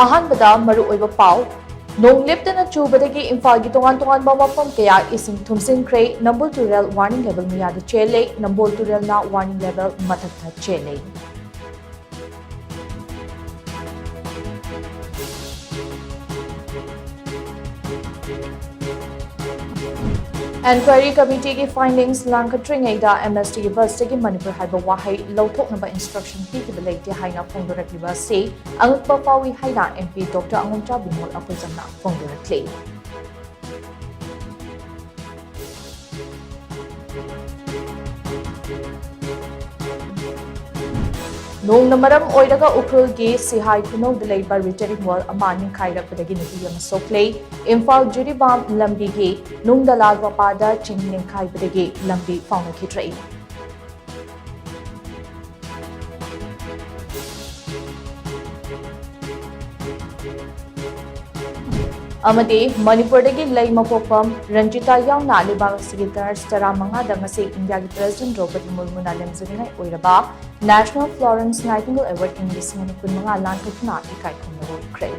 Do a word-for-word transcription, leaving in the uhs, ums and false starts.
ꯑꯍꯥꯟꯕꯗ ꯃꯔꯨꯑꯣꯏꯕ ꯄꯥꯎ꯫ ꯅꯣꯡ ꯂꯦꯞꯇꯅ ꯆꯨꯕꯗꯒꯤ ꯏꯝꯐꯥꯜꯒꯤ ꯇꯣꯉꯥꯟ ꯇꯣꯉꯥꯟꯕ ꯃꯐꯝ ꯀꯌꯥ ꯏꯁꯤꯡ ꯊꯨꯝꯖꯤꯟꯈ꯭ꯔꯦ꯫ ꯅꯝꯕꯨꯜ ꯇꯨꯔꯦꯜ warning level ꯃꯌꯥꯗ ꯆꯦꯜꯂꯦ꯫ ꯅꯝꯕꯣꯜ ꯇꯨꯔꯦꯜꯅ warning level ꯃꯊꯛꯇ ꯆꯦꯜꯂꯦ꯫ Enquiry committeeꯒꯤ findings ꯂꯥꯡꯈꯠꯇ꯭ꯔꯤꯉꯩꯗ MSTꯒꯤ busꯇꯒꯤ ꯃꯅꯤꯄꯨꯔ ꯍꯥꯏꯕ ꯋꯥꯍꯩ ꯂꯧꯊꯣꯛꯅꯕ instruction ꯄꯤꯈꯤꯕ ꯂꯩꯇꯦ ꯍꯥꯏꯅ ꯐꯣꯡꯗꯣꯔꯛꯂꯤꯕ ꯑꯁꯤ ꯑꯉꯛꯄ ꯐꯥꯎꯏ ꯍꯥꯏꯅ MP Doctor ꯑꯉꯣꯝꯆꯥ ꯕꯤꯃꯣꯜ ꯑꯩꯈꯣꯏꯖꯝꯅ ꯐꯣꯡꯗꯣꯔꯛꯂꯤ꯫ ꯅꯣꯡꯅ ꯃꯔꯝ ꯑꯣꯏꯔꯒ ꯎꯈ꯭ꯔꯨꯜꯒꯤ ꯁꯤꯍꯥꯏ ꯈꯨꯅꯧꯗ ꯂꯩꯕ retaining wall ꯑꯃ ꯅꯤꯡꯈꯥꯏꯔꯛꯄꯗꯒꯤ ꯅꯨꯄꯤ ꯑꯃ ꯁꯣꯛꯂꯦ꯫ ꯏꯝꯐꯥꯜ ꯖꯤꯔꯤꯕꯥꯝ ꯂꯝꯕꯤꯒꯤ ꯅꯨꯡꯗꯂꯥꯜ ꯃꯄꯥꯗ ꯆꯤꯡ ꯅꯤꯡꯈꯥꯏꯕꯗꯒꯤ ꯂꯝꯕꯤ ꯐꯥꯎꯅꯈꯤꯗ꯭ꯔꯦ꯫ ꯑꯃꯗꯤ ꯃꯅꯤꯄꯨꯔꯗꯒꯤ ꯂꯩ ꯃꯄꯣꯛꯐꯝ ꯔꯟꯖꯤꯇꯥ ꯌꯥꯎꯅ ꯂꯩꯕꯥꯛ ꯑꯁꯤꯒꯤ nurse ꯇꯔꯥꯃꯉꯥꯗ ꯉꯁꯤ ꯏꯟꯗꯤꯌꯥꯒꯤ President ꯗ꯭ꯔꯧꯄꯗꯤ ꯃꯨꯔꯃꯨꯅ ꯂꯦꯝꯖꯅꯤꯡꯉꯥꯏ ꯑꯣꯏꯔꯕ National Florence Nightingale Award ꯏꯪ ꯂꯤꯁꯤꯡ ꯑꯅꯤ ꯀꯨꯟꯃꯉꯥ ꯂꯥꯟꯊꯣꯛꯇꯨꯅ ꯏꯀꯥꯏ ꯈꯨꯝꯅꯕ ꯎꯠꯈ꯭ꯔꯦ꯫